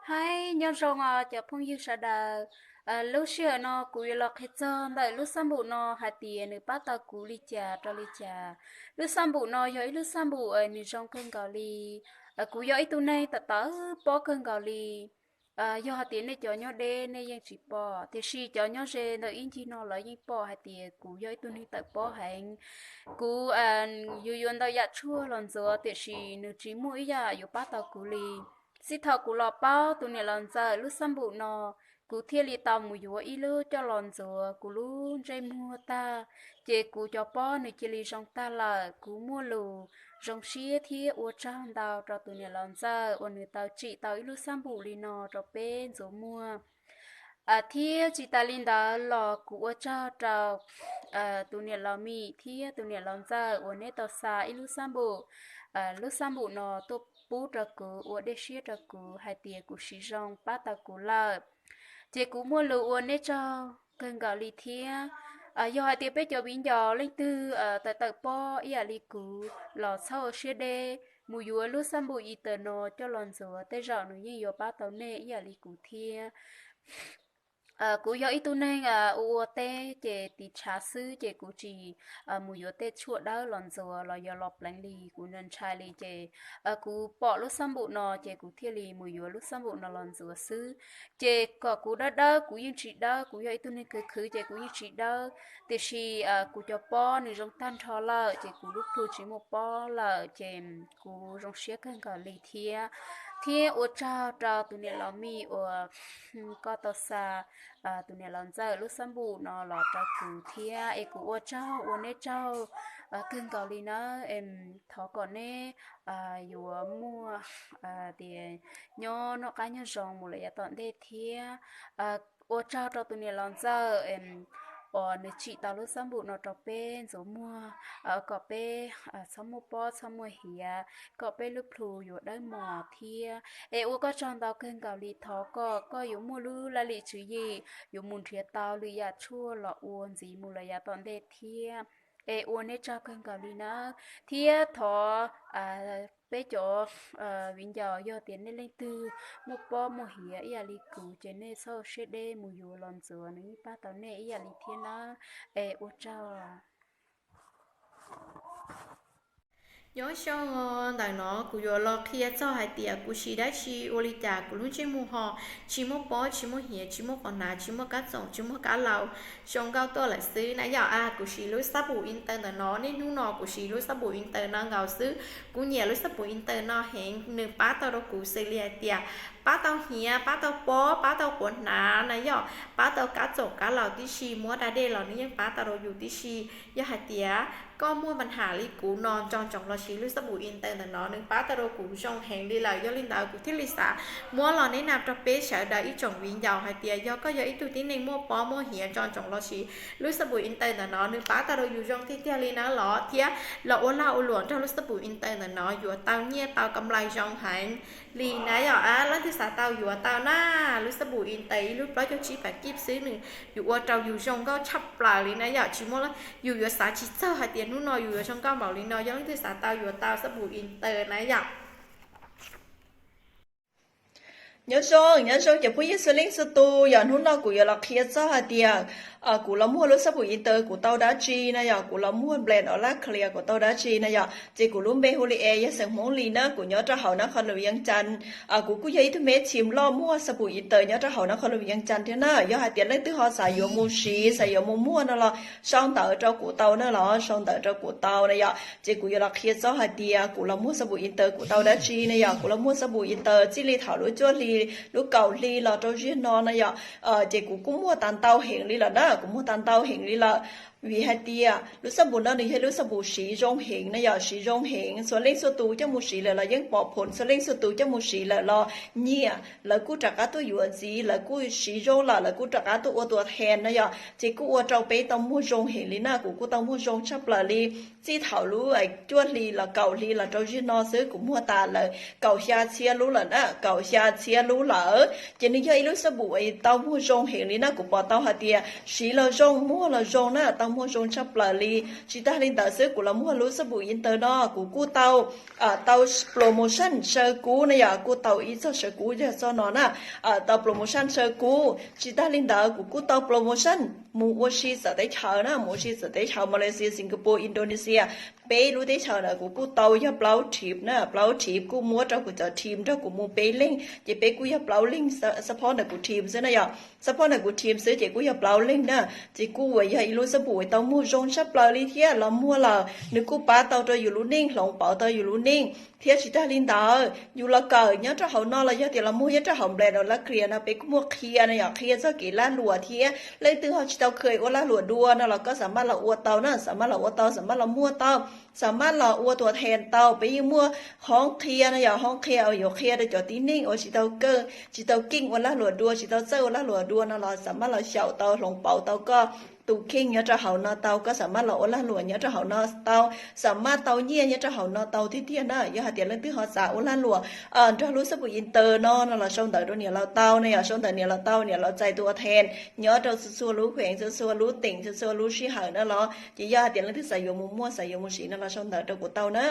Hais nyob zoo os cov phooj ywg sawv daws. Lub sij hawm no kuv yuav los qhia txog ntawm lub xab npum no hais tias nws pab tau kuv li cas rau li cas. Lub xab npum no yog ib lub xab npum nws zoo kawg nkaus li. Kuv yog ib tug neeg tawm tawm pob kawg nkaus li. Yog hais tias nej cov nyob deb nej yeej tsis pom, tiam sis cov nyob ze ntawm ib ncig no lawv yeej pom hais tias kuv yog ib tug neeg tawm pob heev. Kuv yuav yuav ntau yam tshuaj los ntxuav tiam sis nws tsis muaj ib yam yuav pab tau kuv li. Txij thaum kuv los paub tus niam laus ntxawm lub xab npum no, kuv thiaj li tau mus yuav ib lub coj los ntxuav kuv lub ntsej muag tag, ces kuv cov pob nws cia li zoo tag lawm. Kuv muaj lus zoo siab thiab ua tsaug ntau rau tus niam laus ntxawm uas nws tau tsim tau ib lub xab npum li no rau peb ntxuav muag. Thiab tsis tas li ntawd los kuv ua tsaug rau tus niam laus Mim thiab tus niam laus ntxawm uas neb tau xa ib lub xab npum, lub xab npum no tuaj pub rau kuv ua dej siab rau kuv hais tias kuv siv zoo pab tau kuv lawm. Ces kuv muaj lus ua neb tsaug kawg nkaus li thiab. Yog hais tias peb cov viv ncaus leej twg tawm tawm pob ib yam li kuv los txhob ua siab deb, mus yuav lub xab npum Easter no coj los ntxuav tej zaum nws yeej yuav pab tau nej ib yam li kuv thiab. Kuv yog ib tug neeg ua ua teb ces tiv tshav xwb ces kuv tsis mus yuav tej tshuaj dawb los ntxuav los yog los pleev li, kuv ntshai li ces kuv pom lub xab npum no ces kuv thiaj li mus yuav lub xab npum no los ntxuav xwb. Ces kom kuv dawb dawb kuv yeej tsis dawb, kuv yog ib tug neeg khwv khwv ces kuv yeej tsis dawb, tiam sis kuv cov pob nws zoo tag nrho lawm ces kuv lub plhu tsis muaj pob lawm ces kuv zoo siab kawg nkaus li thiab. Thiab ua tsaug rau tus niam laus Mim uas koj tau xa tus niam laus ntxawm lub xab npum no los rau kuv thiab es kuv ua tsaug ua neb tsaug kawg nkaus li nawb. Thov kom neb yuav muaj tias nyob noj qab nyob zoo mus lawm yav tom ntej thiab. Ua tsaug rau tus niam laus ntxawm uas nws tsim tau lub xab npum no rau peb ntxuav muag kom peb txhob muaj pob txhob muaj hiav, kom peb lub plhu yuav dawb mos thiab. Es ua koj tsaug ntau kawg nkaus li, thov kom koj yuav muaj lub laj lim tswv yim yuav mus nrhiav tau lwm yam tshuaj los ua ntxiv mus lawm yav tom ntej thiab. Es ua neb tsaug kawg nkaus li nawb. Thiab thov peb cov viv ncaus yog tias nej leej twg muaj pob muaj hiav ib yam li kuv ces nej txhob ua siab deb mus yuav los ntxuav nws yeej pab tau nej ib yam li thiab nawb. Es ua tsaug. Nyob zoo, ntawm no kuv yuav los qhia txog hais tias kuv siv dab tsi ua li cas kuv lub ntsej muag ho tsis muaj pob tsis muaj hiav tsis muaj qhov hnav tsis muaj kab txoom tsis muaj kab laus zoo nkauj tuaj lawm xwb na yom. Kuv siv lub xab npum Easter ntawm no, niaj hnub no kuv siv lub xab npum Easter no nkaus xwb. Kuv nyiam lub xab npum Easter no heev, nws pab tau rau kuv xws li hais tias pab tau hiav, pab tau pob, pab tau qhov hnav na yom, pab tau kab txoom kab laus tib si, muab da dej los nws yeej pab tau rau yus tib si. Yog hais tias koj muaj pab ham li kuv no nco ntsoov los siv lub xab npum Easter ntawm no, nws pab tau rau kuv zoo heev li lawm. Yog li ntawd kuv thiaj li xav muab los nes nam rau peb sawv daws ib tsoom viv ncaus hais tias yog koj yog ib tug tib neeg muaj pob muaj hiav nco ntsoov los siv lub xab npum Easter ntawm no, nws pab tau rau yus zoo tiag tiag li na los thiab los ua lag ua luam nrog lub xab npum Easter ntawm no yuav tau nyiaj tau kam lais zoo heev li na yom. Leej twg xav tau yuav tau na, lub xab npum Easter ib lub plaub caug tsib pas kib xwb nws yuav ua rau yus zoo nkauj tshaj plaws li na yom. Tsis muaj, yus yuav xav tsis txog hais tias hnub no yus yuav zoo nkauj npaum li no. Yog leej twg xav tau yuav tau xab npum Easter na yom. Nyob zoo, nyob zoo cov phooj ywg txhua leej txhua tus, yog hnub no kuv yuav los qhia txog hais tias kuv los muag lub xab npum Easter kuv tau dab tsi na yom, kuv los muag Brand Oraclea kuv tau dab tsi na yom. Ces kuv lub npe hu li es yog xeem Hmoob li na, kuv nyob rau hauv Nab Qhoos Lwm Yees Cas. Kuv kuj yog ib tug me tshim loj muag xab npum Easter nyob rau hauv Nab Qhoos Lwm Yees Cas thiab na. Yog hais tias leej twg ho xav yuav mus siv xav yuav mus muag no los sau ntawv rau kuv tau na los sau ntawv rau kuv tau na yom. Ces kuv yuav los qhia txog hais tias kuv los muag xab npum Easter kuv tau dab tsi na yom. Kuv los muag xab npum Easter txij li thaum lub cuaj hli, lub kaum hli los rau ziag no na yom. Ces kuv kuj muag tas ntau heev li lawm na, kuv muag tas ntau heev li lawm. Vim hais tias lub xab npum no nws yog lub xab npum siv zoo heev na yom, siv zoo heev. Txhua leej txhua tus coj mus siv lawm los yeej pom phoom, txhua leej txhua tus coj mus siv lawm los nyiam, lawv kuj rov qab tuaj yuav ntxiv, lawv kuj siv zoo lawm lawv kuj rov qab tuaj ua tua hen na yom. Ces kuj ua rau peb tau muag zoo heev li na, kuv kuj tau muag zoo tshaj plaws li. Txij thaum lub cuaj hli los kaum hli los rau ziag no xwb kuv muag tas lawm kaum xya txhiab lub lawm na, kaum xya txhiab lub lawm. Ces nws yog ib lub xab npum tau muag zoo heev li na, kuv pom tau hais tias siv los zoo, muag los zoo na, tau muag zoo tshaj plaws li. Tsis tag li ntawd xwb, kuv los muag lub xab pum Inter no kuv kuj tau tau promotion saw kub na yom, kuj tau ib txog saw kub yog txog no na, tau promotion saw kub. Tsis tag li ntawd kuv kuj tau promotion mus ua si txawv teb chaws na, mus ua si txawv teb chaws Malaysia, Singapore, Indonesia. Peb lub teb chaws ntawd kuv kuj tau yog plaub trip na, plaub trip kuj muab rau kuv cov team nrog kuv mus peb leeg, ces peb kuj yog plaub leeg support ntawm kuv team xwb na yom. Support ntawm kuv team xwb ces kuj yog plaub leeg na. Ces kuj uas yog ib lub xab pum uas tau muag zoo tshaj plaws li thiab los muag lawm nws kuj pab tau rau yus lub neej, hloov pauv tau yus lub neej. Thiab tsis tag li ntawd yus los kawm nyob rau hauv no los yog tias los muag nyob rau hauv Brand of Lagria no peb kuj muaj qhia na yom, qhia txog kev lag luam thiab leej twg ho tsis tau kheev ua lag luam dua no los koj xam maj los ua tau na, xam maj los ua tau, xam maj los muag tau, xam maj los ua tuam thees tau. Peb yeej muaj hoob qhia no yog hoob qhia uas yuav qhia rau cov tib neeg uas tsis tau keej, tsis tau keej ua lag luam dua, tsis tau txawj ua lag luam dua no los xam maj los xyaum tau, hloov pauv tau koj tus kheej nyob rau hauv no tau, koj xam maj los ua lag luam nyob rau hauv no tau, xam maj tau nyiaj nyob rau hauv no tau tiag tiag na. Yog hais tias leej twg ho xav ua lag luam nrog lub xab pum Inter no no los sau ntawv rau niam laus tau na yom, sau ntawv niam laus tau, niam laus txais tuam thees nyob rau txhua txhua lub kheev, txhua txhua lub teem, txhua txhua lub sij hawm na los. Ces yog hais tias leej twg xav yuav mus muag, xav yuav mus siv no los sau ntawv rau kuv tau na.